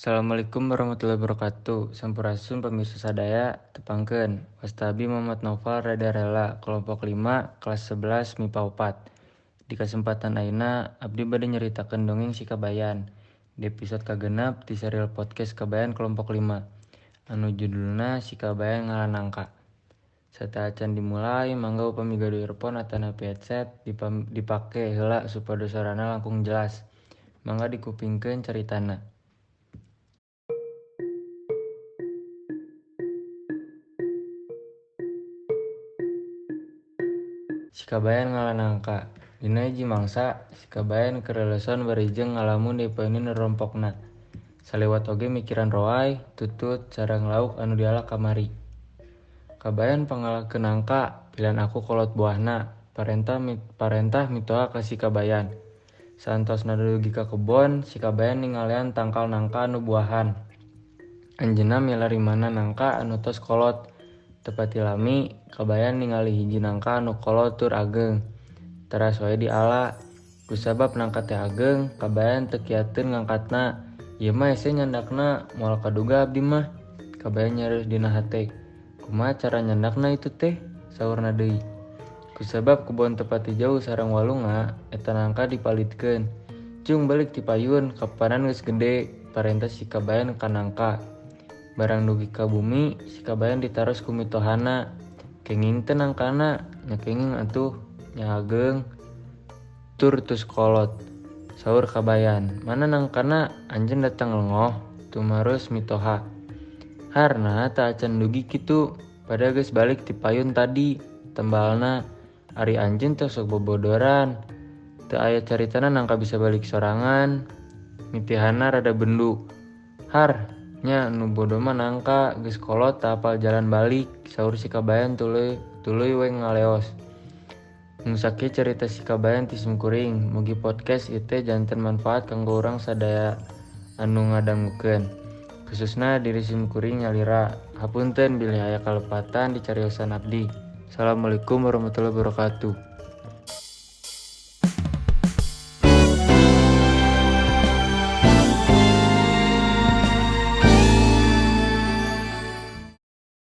Assalamualaikum warahmatullahi wabarakatuh. Sampurasun pemirsa sadaya, tepangkeun. Wasta abdi Muhammad Noval Rada Rela, kelompok 5, kelas 11 MIPA 4. Di kesempatan ayeuna abdi bade nyaritakeun dongeng si Kabayan. Di episode kagenep di serial podcast Kabayan kelompok 5. Anu judulna Si Kabayan Ngala Nangka. Sateuacan dimulai, mangga upami gaduh earphone atanapi headset dipake heula supados sorana langkung jelas. Mangga dikupingkeun caritana. Si Kabayan ngala nangka. Dina hiji mangsa, si Kabayan keur leleson bari jeung ngalamun di payuneun rorompokna. Saliwat oge mikiran roay, tutut, sareng lauk anu diala kamari. Kabayan pangalakeun nangka, pilihan aku kolot buahna, parentah mitoha ka si Kabayan. Saantosna dugi ka kebon, si Kabayan ningalian tangkal nangka anu buahan. Anjeunna milari mana nangka anu tos kolot. Teu pati lami, Kabayan ningali hiji nangka anu kolot tur ageung. Teras wae diala. Kusabab nangka teh ageung, Kabayan teu kiateun ngangkatna. Ieu mah hese nyandakna, moal kaduga abdi mah. Kabayan nyarios dina hate. Kumaha cara nyandakna itu teh? Saurna deui. Kusabab kebon teu pati jauh sareng walunga, eta nangka dipalitkeun. Cung balik ti payun, kapanan geus gede, parentah si Kabayan ka nangka. Barang dugi ka bumi, si Kabayan ditaros ku mitohana. Kenging teh nangkana, nya kenging atuh, nya ageung. Tur tus kolot. Saur Kabayan, mana nangkana anjeun datang lengoh, tumaros mitoha. Harna teu acan dugi kitu, pada geus balik ti payun tadi, tembalna. Ari anjeun teh sok bobodoran. Teu aya caritana nangka bisa balik sorangan. Mitihana rada bendu. Har, nya nu bodoh mah nangka geus kolot teu apal jalan balik, saur si Kabayan tuluy we ngaleos. Mung sakieu carita si Kabayan ti simkuring, mugi podcast ieu teh janten manfaat kanggo urang sadaya anu ngadangukeun. Khususna diri simkuring nyalira. Hapunten bilih aya kalepatan di cariosan abdi. Assalamualaikum warahmatullahi wabarakatuh.